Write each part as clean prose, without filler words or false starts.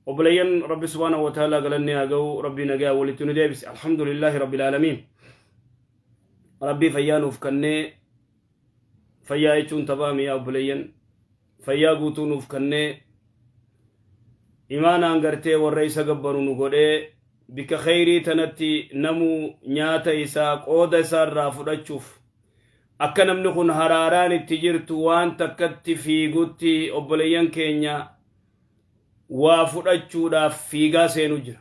Obboleeyyan Rabbi subhaanahu wa ta'aalaa galanni haa ga'u. Rabbii nagaa walitti nu deebise. Alhamdulillaahi Rabbil aalamiin. Rabbii fayyaa nuuf kennee, fayyaa jechuun taphaa mi'a obboleeyyan, fayyaa guutuu nuuf kennee, imaanaan gartee warra isa gabbaru nu godhee, bikka kheyrii tanatti namuu nyaata isaa qooda isaa irraa fudhachuuf akka namni kun haraaraan itti jirtu waan takkatti fiigutti obboleeyyan keenya waa fudhachuudhaaf fiigaa seenu jira.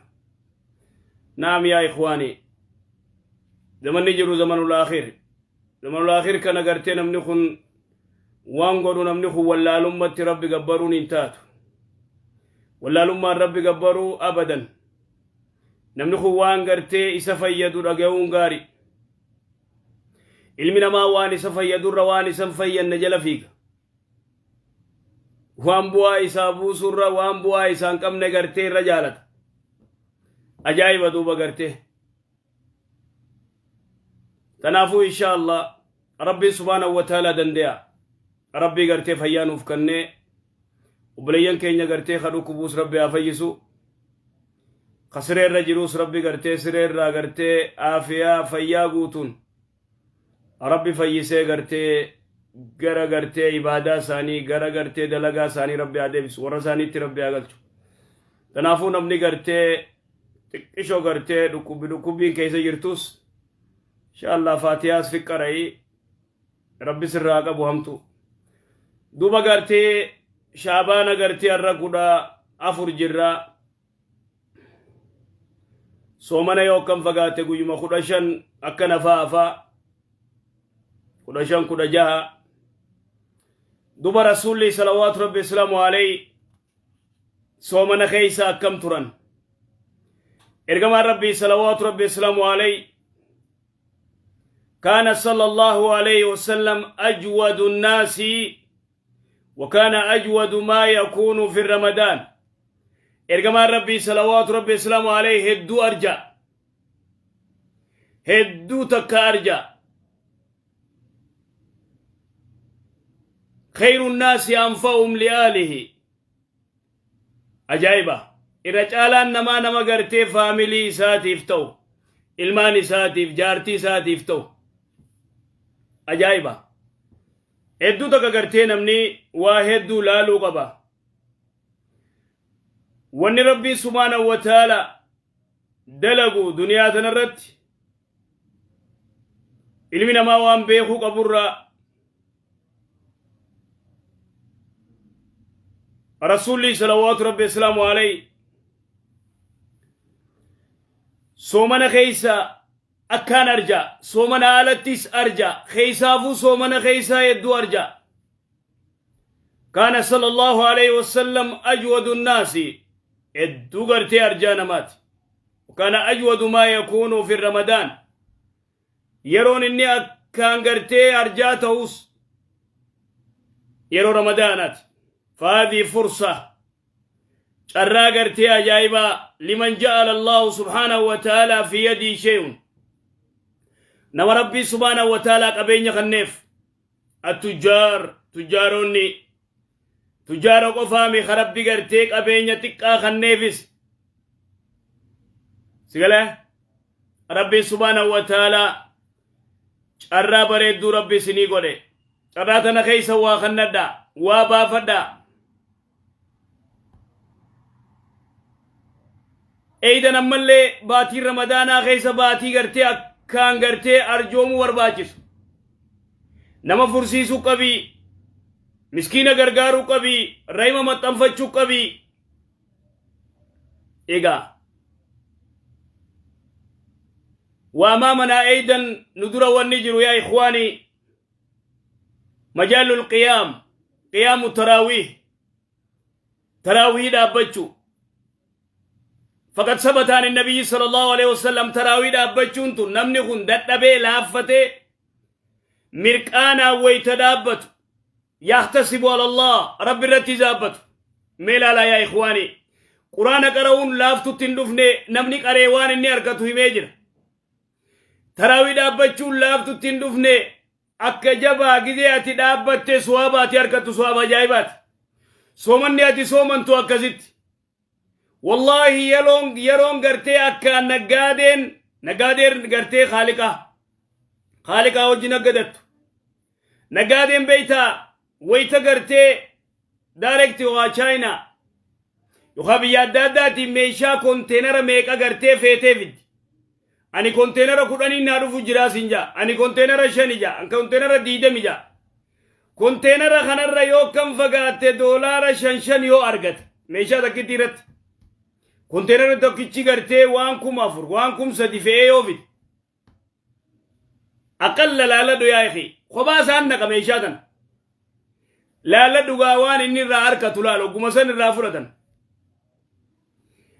Naam yaa ikhwaani, zamanni jiru zamanul aakhir. Zamanul aakhir kana gartee namni kun waan godhu, namni kun wallaalummatti Rabbi gabbaruun hin taatu. Wallaalummaan Rabbi gabbaruu abadan. Namni kun waan gartee isa fayyadu dhaga'uun gaari. Ilmi namaa waan isa fayyadurra waan isa hin fayyanne jala fiiga. Waan bu'aa isaa buusurra waan bu'aa isaa hin qabne gartee irra jaalata. Ajaa'iba duuba gartee. Kanaafuu insha Allah Rabbiin subhaanahu wa ta'ala dande'a. Rabbii gartee fayyaa nuuf kennee, obboleeyyan keenya gartee ka dhukkubuus Rabbi haa fayyisu. Ka siree irra jiruus Rabbi gartee siree irraa gartee aafiyaa fayyaa guutuun Rabbi fayyisee gartee gara gartee ibaadaa isaanii, gara gartee dalagaa isaanii Rabbi haa deebisu, warra isaaniitti Rabbi haa galchu. Kanaafuu namni gartee xiqqishoo gartee dhukkubbi dhukkubbiin keessa jirtus insha Allah faatihaas fiqqara'ii Rabbi sirraa qabu hamtu. Duuba gartee Shaabaana gartee har'a 14 jirra. Soomana yoo akkam fagaate guyyuma 15 akkana fa'a fa'a 15 16. Duba Rasuulli salawaatu Rabbi islaamu alayhi soomana keessa akkam turan? Ergamaan Rabbii salawaatu Rabbi islaamu alayhi كان صلى الله عليه وسلم أجود الناس، وكان أجود ما يكون في رمضان. Ergamaan Rabbii salawaatu Rabbi islaamu alayhi hedduu arja, hedduu takka arja. خير الناس أنفعهم لأهله. Ajaa'iba! Irra caalaan namaa nama gartee faamilii isaatiif ta'u, ilmaan isaatiif, jaartii isaatiif ta'u. Ajaa'iba! Hedduu takka gartee namni waa hedduu laaluu qaba. Wanni Rabbiin subhaanahu wa ta'ala dalagu duniyaa tanarratti ilmi namaa waan beekuu qaburraa Rasuulli salawaatu Rabbi islaamu alayhi soomana keessa akkaan arja, soomana alattis arja, keessaafuu soomana keessaa hedduu arja. Kaana sallallahu alayhi wasallam ajwadu nnaasi, hedduu gartee arjaa namaati. Kaana ajwadu maa yakuunu fi Ramadaan, yeroon inni akkaan gartee arjaa ta'us yeroo Ramadaanaati. Faadii fursa, carraa gartee ajaa'ibaa, liman ja'ala Allahu subhaanahu wa ta'ala fi yadii shay'un, nama Rabbii subhaanahu wa ta'ala qabeenya kanneef. Attujjaar, tujjaaronni, tujjaara qofaami ka Rabbi gartee qabeenya xiqqaa kanneefis sigalee Rabbiin subhaanahu wa ta'ala carraa bareedduu Rabbi isinii godhe. Carraa tana keessa waa kannadha, waa baafadha. Eeydan ammallee baatiin Ramadaanaa keessa baatii gartee akkaan gartee arjoomuu barbaachisu. Nama fursiisuu qabii, miskiina gargaaruu qabii, rahima maxxanfachuu qabii. Egaa waamaa manaa eeydan nu dura wanni jiru yaa ikhwaanii, majaalul qiyaam, qiyaamu taraawiih, taraawihii dhaabbachuu. Faqad sabata an nabiyyi sallallahu alaihi wasallam, taraawii dhaabbachuun tun namni kun dadhabee laaffatee mirqaanaa wayta dhaabbatu, yahtasibu ala Allah, Rabbi irratti dhaabbatu. Mee ilaalaa yaa ikhwaanii, Quraana qara'uun laaftutti hin dhufne, namni qaree waan inni argatu himee jira. Taraawii dhaabbachuun laaftutti hin dhufne, akka jabaa gizee ati dhaabbatte suwaaba ati argattu suwaaba ajaa'ibaati. Soomanni ati soomantu akkasitti. Wallaahi, yeroon gartee akka naggaadeen gartee haaliqaa wajji naggadattu. Naggaadeen beeytaa, wayita gartee direct waa Chaayinaa yookaan biyya adda addaatiin meeshaa konteenara meeqa gartee feetee fiddi. Ani konteenara 10n naa dhufu jiraa sin jaa. Ani konteenara 5 jaa. Ani konteenara 20 jaa. Konteenara kanarra yoo kam fagaatte doolaara shan shan yoo argate meeshaa takkitti irratti. Konteenara tokkichi gartee waan 4000, waan 3000 fe'ee yoo fide. Aqalla laaladhu yaa akhi. Kophaa isaan naqa meeshaa tana. Laaladhu gaa, waan inni irraa harkatu laal, ogguma san irraa fudhatan.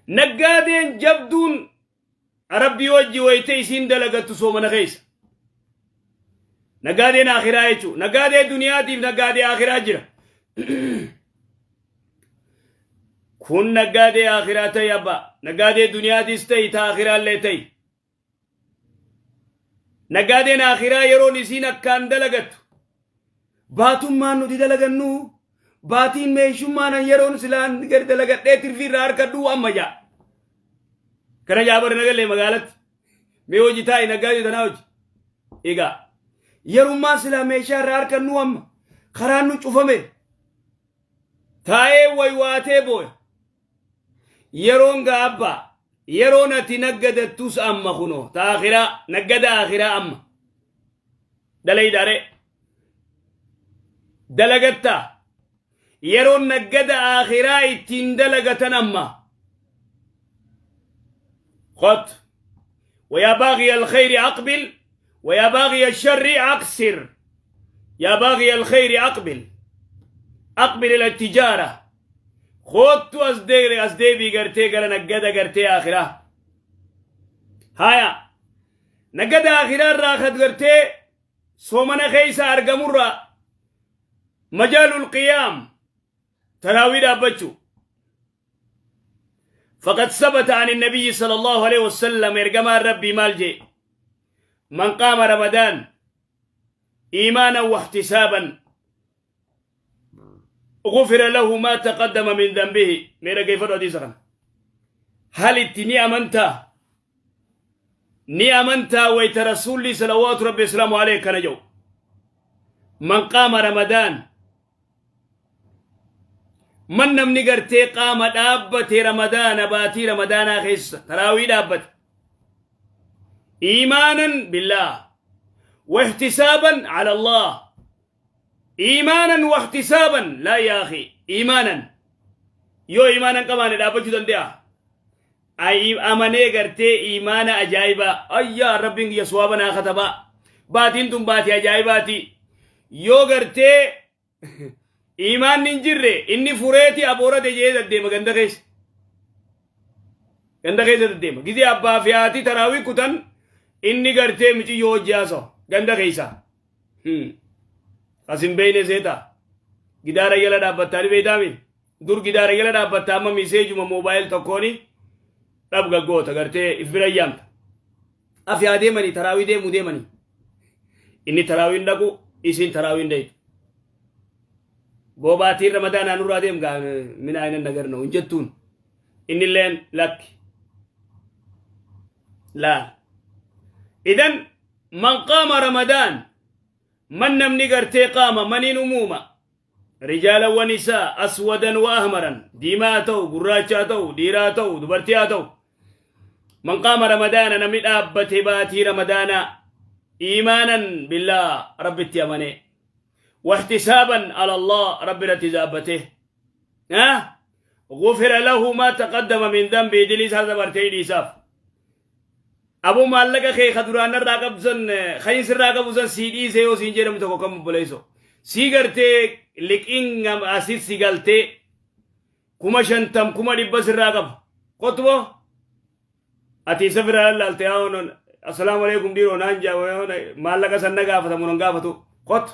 Naggaadeen jabduun Rabbii wajji wayite isiin dalagattu soomana keessa. Naggaadeen akhiraa jechuudha. Naggaadee duniyaatiif naggaadee akhiraa jira. Kun naggaadee akhiraa ta'e abbaa. Naggaadee duniyaatis ta'e, ta akhiraallee ta'e. Naggaadeen akhiraa yeroon isiin akkaan dalagattu. Baatummaan nuti dalagannu, baatiin meeshummaan yeroon silaan gadi dalagadhee tirfii irraa harkadhu amma jaa. Kana jaabar nagalee magaalatti. Mee hojii taa'i naggaadee tanaa hojii. Egaa yerummaan silaa meeshaa irraa harkannu amma karaan nu cufame. Taa'ee waywaatee booya. Yeroon gaabbaa, yeroon ati naggadattus amma kunoo ta akhiraa, naggada akhiraa amma. Dalaydaare. Dalagattaa. Yeroon naggada akhiraa ittiin dalagatan amma. خط ويا باغي الخير أقبل ويا باغي الشر أقصر. يا باغي الخير أقبل، أقبل إلى التجارة. خط أصدير أصديبي قرتي قال نقدا قرتي آخرة. هايا نقدا آخرة راخت قرتي صومنا خيسا أرقمرة مجال القيام، تراويح دابتشو. فقد ثبت عن النبي صلى الله عليه وسلم، إرجما ربي مالجي: من قام رمضان إيمانا واحتسابا غفر له ما تقدم من ذنبه. ميرا كيف حديث؟ هل اتني أمنت ني أمنت ويت رسولي صلوات ربي وسلامه عليه كان جو من قام رمضان، من namni gartee qaama dhaabbate Ramadaana, baatii Ramadaanaa keessa taraawii dhaabbate, إيمانا بالله واحتسابا على الله، إيمانا واحتسابا. لا يا أخي، إيمانا yoo iimaanan qabaane dhaabbachuu danda'a. Amanee gartee iimaana ajaa'ibaa, ayyaa Rabbiin kiyya suwaaba naa katabaa, baatiin tun baatii ajaa'ibaati. Yoo gartee iimaanni hin jirre, inni fureeti aboorate jee deddeema ganda keessa. Ganda keessa deddeema. Gizee abbaa fi haati taraawii kutan, inni gartee miciyyoo hojii haasawa ganda keessa. As hin beeyne seeta. Gidaara jala dhaabbattaa ni beeytaami. Dur gidaara jala dhaabbattaa, amma miseejuma mobile tokkooni dhabgaggoota gartee if bira yaamta. Afi haa deemanii taraawii deemuu deemanii. Inni taraawiin dhaqu, isiin taraawiin dhayitu. Boobaatiin Ramadaanaa nurraa deem gaa mina aynan nagarna hin jettuun. Innilleen lakki. Laal. إذن من قام رمضان، من namni gartee qaama maniin umuuma رجالا ونساء، أسودا وأحمرا، diimaa ta'u, gurraacha ta'u, dhiiraa ta'u, dubartii haa ta'u، من قام رمضان، namni dhaabbate baatii Ramadaana إيمانا بالله، ربtti amane، واحتسابا على الله، رب رتزابته ها، غفر له ما تقدم من ذنبه. دليس هذا برتي ديساف أبو maallaqa kee ka duraan irraa qabsan, kayin sirraa qabu san sii dhiise yoo siin jedhamu tokko kam obboleesso sii gartee liqiin asis si galtee 50,000, 100,000 sirraa qaba, kottu boo ati isa bira lallaalte, haa assalaamu alaikum dhiiroo naan jaa, maallaqa san na gaafatamu nan gaafatu, kottu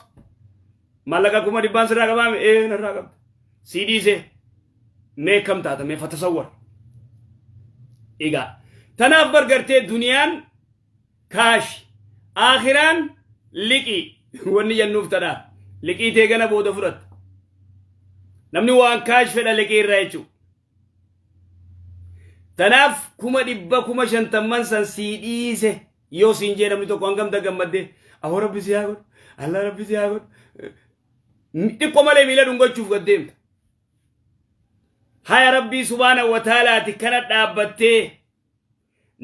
maallaqa 100,000n sirraa qabaame, ee narraa qabda, sii dhiise, mee kam taata? Mee fatasawwar. Egaa tanaaf bargartee duniyaan cash, aakhiraan liqii wanni jennuuf tanaaf. Liqii tee gana booda fudhatta. Namni waan cash fedha liqii irraa jechuudha. Tanaaf 150,000 san sii dhiise yoo siin jee namni tokko hangam gammadde, "Aboo, rabbi si haa godhu, Allah rabbi si haa godhu." Xiqqoo malee miila dhungachuuf gad deemta. Haya, Rabbii subhaana wa taalaati kana dhaabbattee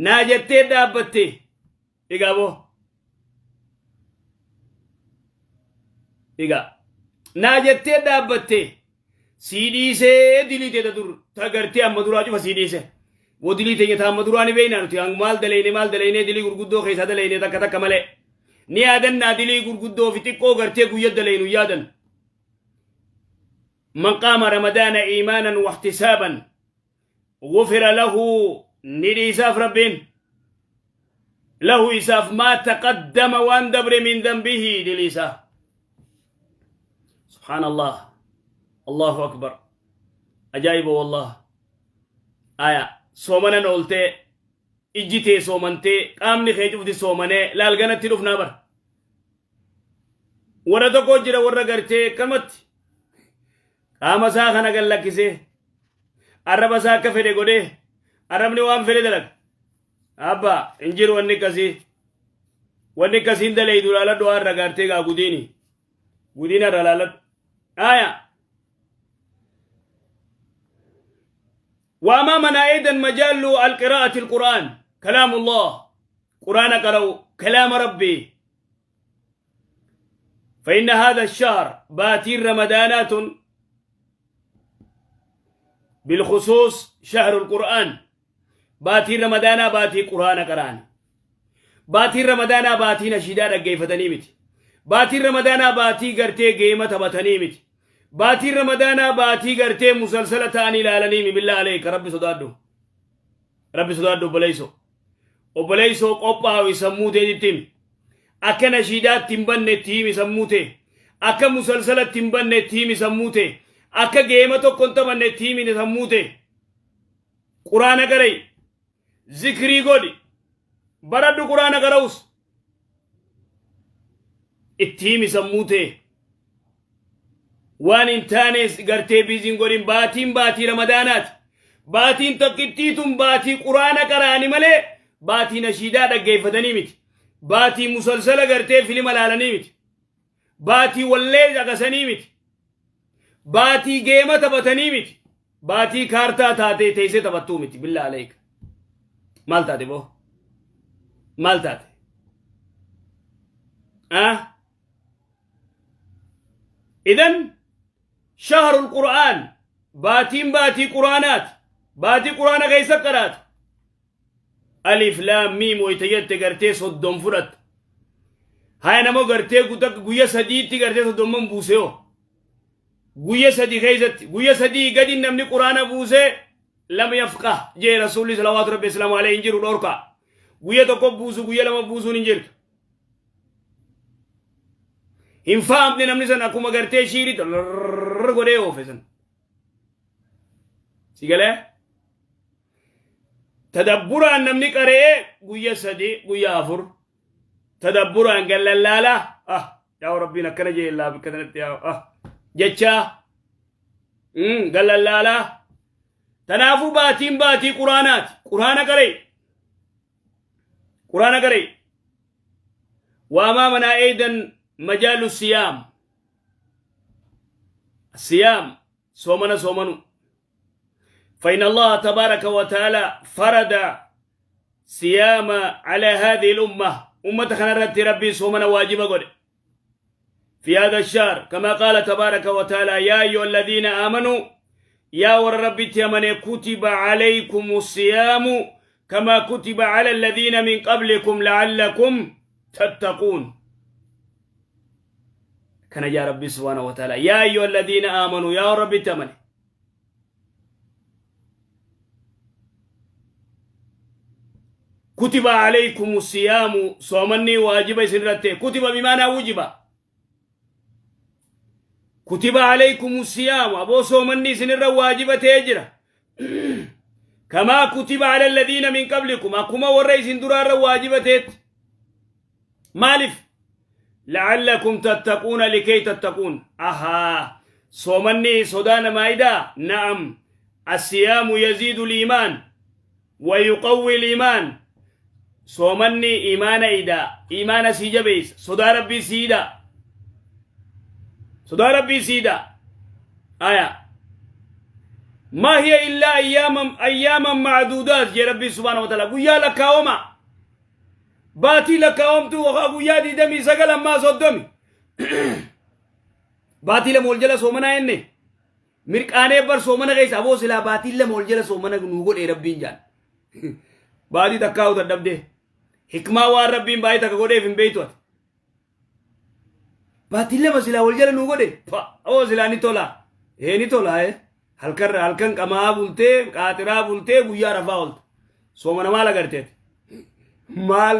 naa jettee dhaabbattee. Egaa boo, egaa naa jettee dhaabbattee sii dhiisee, dilii teeta dur ta gartee amma duraa cufa sii dhiise. Woo, dilii teenya ta amma duraa ni beeknaa nuti. Maal daleyne, maal daleyne? Dilii gurguddoo keessaa daleyne takka takka malee ni yaadannaa. Dilii gurguddoo fi xiqqoo gartee guyya daleynu yaadan. من قام رمضان إيمانا واحتسابا غفر له، نديساف ربين له إساف ما تقدم وان دبر من ذنبه، دليسا. سبحان الله، الله أكبر، أجايب والله. آية صومنا نولتي ijji tee soomantee, qaamni kee cufti soomanee laalganatti dhufnaa bar. Warra tokko jira, warra gartee akkanumatti qaama isaa kana gad lakkisee, arraba isaa akka fedhe godhee, arrabni waan fedhe dalaga. Abba, hin jiru wanni akkasii. Wanni akkasii hin dalaydu. Laaladhu har'a gartee gaa gudiini. Gudiina irra laaladhu. Aya. وأمامنا أيضا مجال القراءة، القرآن كلام الله، قرآن قرأوا كلام ربي. فإن هذا الشهر باتين رمضانات بالخصوص شهر القرآن. باتي رمضانا باتي قرآن قرآن، باتي رمضانا باتي نشيدا dhaggeeffatanii miti. Baatiin Ramadaanaa baatii gartee geema taphatanii miti. Baatiin Ramadaanaa baatii gartee musalsala ta'anii ilaalanii mi. بالله عليك, rabbi sodaadhu, rabbi sodaadhu. Obboleeyso, obboleeysoo, qophaawi. Sammuu teetitti himi. Akka nashiidaatti hin banne itti himi sammuu tee. Akka musalsalatti hin banne itti himi sammuu tee. Akka geema tokko hin taphanne itti himi sammuu tee. Quraana qara'i, zikrii godhi, baradhu. Quraana qara'us itti himi sammuu tee. Waan hin taanes gartee busy n godhin. Baatiin baatii Ramadaanaati. Baatiin takkittiitun baatii quraana qaraani malee baatii nashiidaa dhaggeeffatanii miti. Baatii musalsala gartee filima laalanii miti. Baatii wallee dhaqasanii miti. Baatii geema taphatanii miti. Baatii kaartaa taatee teessee taphattuu miti. بالله عليك, maal taate boo? Maal taate? Ah, إذن شهر القرآن, baatiin baatii quraanaati. Baatii quraana keessa qaraatu. Alif laam miim wayta jette gartee 30 fudhatta. Haya, nama gartee guyya 3tti gartee 30n buuse yoo guyya 3 keessatti, guyya 3 gadi namni quraana buuse لم يفقه jee Rasuulli صلوات ربي وسلامه عليه. Hin jiru, dhorka. Guyya 1 buusu, guyya 2 buusuun hin jirtu. Hin fahamne namni san. Akkuma gartee shiirii godhee oofe san si galee. Tadabburaan namni qaree guyya 3, guyya 4 tadabburaan gallallaalaa, "Ah, yaa Rabbiin akkana jee laa bikka tanatti yaa ah" jechaa gallallaalaa. Tanaafuu baatiin baatii quraanaati. Quraana qaree, quraana qaree. وأمامنا أيضا مجال الصيام، الصيام صومنا صومنو. فإن الله تبارك وتعالى فرض صيام على هذه الأمة. أمة خنرت ربي صومنا واجب قد في هذا الشهر، كما قال تبارك وتعالى: يا أيها الذين آمنوا، يا ور ربي تيمن، كتب عليكم الصيام كما كتب على الذين من قبلكم لعلكم تتقون. كان يا ربي سبحانه وتعالى: يا أيها الذين آمنوا، يا ربي تمن، كتب عليكم الصيام، صومني واجب سنرته. كتب بمعنى وجب. كتب عليكم الصيام، أبو صومني سنر واجب تيجرة، كما كتب على الذين من قبلكم، أكما ورئيس درار واجب تيت. مالف؟ لعلكم تتقون، لكي تتقون. أها، صومني صدان مايدا. نعم، الصيام يزيد الإيمان. ويقوي الإيمان. Soomanni imaana idaa, imaana sii jabeessa, sodaa Rabbii siida, sodaa Rabbii siida. Aya, ما هي إلا أياما أياما معدودات jee Rabbii سبحانه وتعالى. Guyyaa lakkaawama, baatii lakkaawamtu, guyyaa 29 ammaa 30, baatii 2 ol jala soomanaa jenne mirqaanee bar. Soomana keessa aboo silaa baatii 2 ol jala soomana nuu godhee Rabbiin jaan. Baatii takkaa'u dadhabdee hikmaa waan Rabbiin baay'ee takka godheef hin beeytu ati. Baatii 2 silaa wal jala nuu godhe aboo silaa ni tola. Ee, ni tola. Ee, halkan halkan qamaa bultee, qaaxiraa bultee, guyyaa rafaa oolta. Soomana maal agarteeti? Maal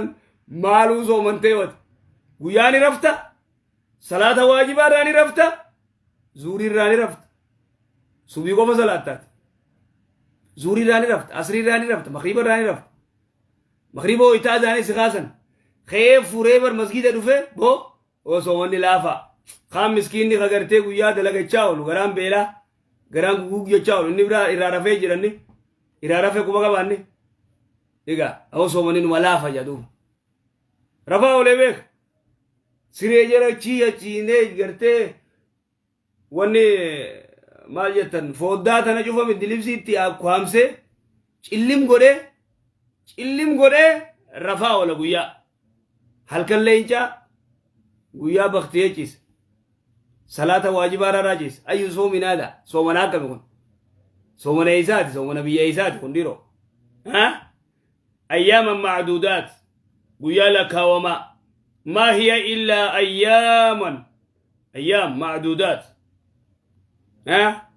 maaluu soomantee wati? Guyyaa ni rafta, salaata waajibaa irraa ni rafta, zuurii irraa ni rafta, subii qofa salaattaati. Zuurii irraa ni rafta, asrii irraa ni rafta, makriiba irraa ni rafta. Makriiba ho'itaa isaanii si kaasan ka'ee furee bar masgiida dhufe. Boo, osoo wanni laafaa kaan miskiinni kagartee guyyaa dalagachaa oolu, garaan beelaa, garaan guguuggachaa oolu, inni biraa irraa rafee jiranni irraa rafee quba qabaanne. Egaa osoo wanni numa laafa jedhuuf rafaa oolee beeka. Siree jala chii achiinee gartee wanni maal jettan, fooddaa tana cufa dilibsiitti akkaamsee cillim godhee, cillim godhee rafaa oola guyyaa. Halkan leencaa, guyyaa baktiyee ciisa, salaata waajibaa irraa ciisa. Ayyu soominaadha? Soomana akkami kun? Soomana eessaati? Soomana biyya eessaati kun dhiiroo? أياما معدودات, guyyaa lakkaawamaa. ما هي إلا أياما أيام معدودات. ها،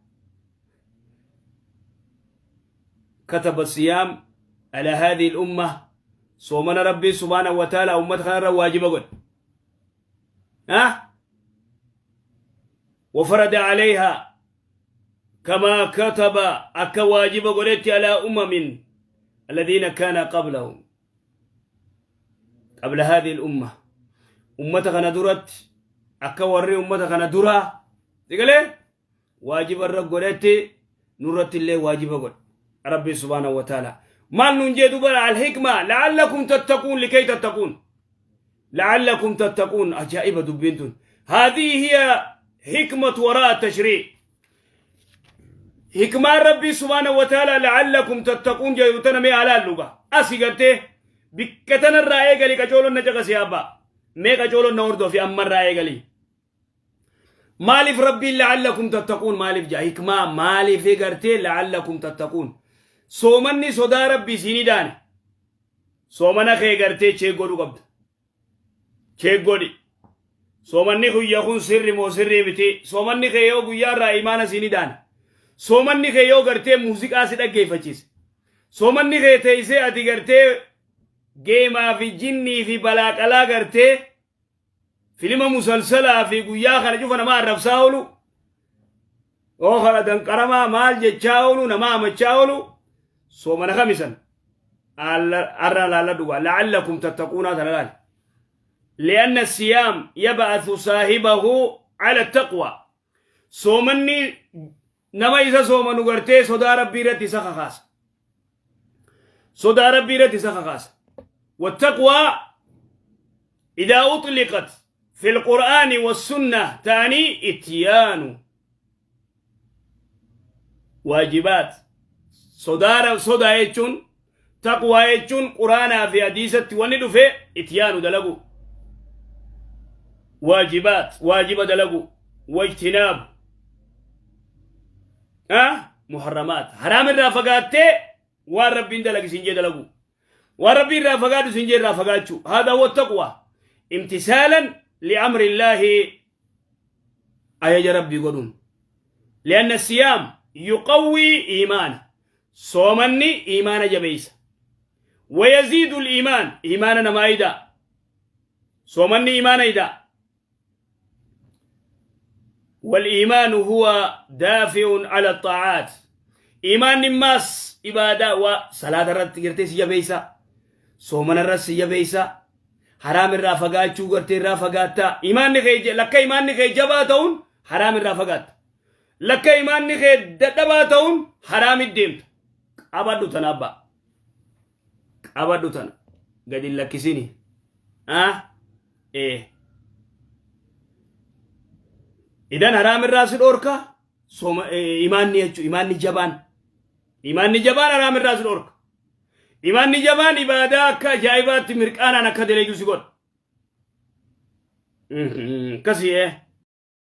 كتب الصيام على هذه الأمة. صومنا ربي سبحانه وتعالى أمة خير واجب قل ها، وفرض عليها كما كتب أكا واجب قلت على أمم الذين كان قبلهم، قبل هذه الأمة. أمة كان درت أكا وري أمة كان درا تقول واجب الرب قلت نرت الله واجب قل ربي سبحانه وتعالى. ما ننجد الحكمة لعلكم تتقون، لكي تتقون، لعلكم تتقون. أجائب دبينتون. هذه هي حكمة وراء التشريع. حكمة ربي سبحانه وتعالى لعلكم تتقون جايوتنا مي على اللغة أسيغتي بكتنا الرأي قالي كجولو نجا سيابا مي كجولو نوردو في أمر الرأي قالي. مالف ربي لعلكم تتقون؟ مالف جا حكمة؟ مالف غرتي لعلكم تتقون؟ Soomanni sodaa Rabbii siinii daane. Soomana kee gartee check godhuu qabda. Check godhi, soomanni guyyaa kun sirri moo sirrii miti? Soomanni kee yoo guyyaa irraa imaana siinii daane, soomanni kee yoo gartee muuziqaa si dhaggeeffachiise, soomanni kee teessee ati gartee geemaa fi jinnii fi balaaqalaa gartee filima musalsalaa fi guyyaa kana cufa nama arrabsaa oolu, oo kana danqaramaa maal jechaa oolu, nama amachaa oolu, soomana kamisan arra laalla dhugaa لعلكم تتقون tana laal. لأن الصيام يبعث صاحبه على التقوى. Soomanni nama isa soomanu gartee sodaa Rabbii irratti isa kakaasa, sodaa Rabbii irratti isa kakaasa. والتقوى إذا أطلقت في القرآن والسنة تعني إتيان واجبات. Sodaa jechuun, taqwaa jechuun, quraanaa fi hadiisatti wanni dhufe إتيان dalagu واجبات, waajiba dalagu, واجتناب محرمات, haraam irraa fagaattee waan Rabbiin dalagi sin jee dalagu, waan Rabbiin irraa fagaadhu sin jee irraa fagaachuu. هذا هو التقوى، امتثالا لأمر الله, ajaja Rabbii godhuun. لأن الصيام يقوي إيمانه. Soomanni iimaana jabeeysa. ويزيد الإيمان, iimaana namaa ida. Soomanni iimaana ida. والإيمان هو دافع على الطاعات. إيمان الناس عبادة وصلاة الرد قرتي سيجبيسا، صومنا الرد سيجبيسا، حرام الرافقات شو قرتي الرافقات. إيمان نخي لك، إيمان نخي جباتون حرام الرافقات لك، إيمان نخي دباتون حرام الديمت أبدو تنبأ. Qabadhu tana gadi hin lakkisini. Ah? Ee. Idan haraam irraa si dhoorka sooma imaanni jechuudha, imaanni jabaan. Imaanni jabaan haraam irraa si dhoorka. Imaanni jabaan ibaadaa akka ajaa'ibaatti mirqaanaan akka daleedu si godha. Akkasii ee.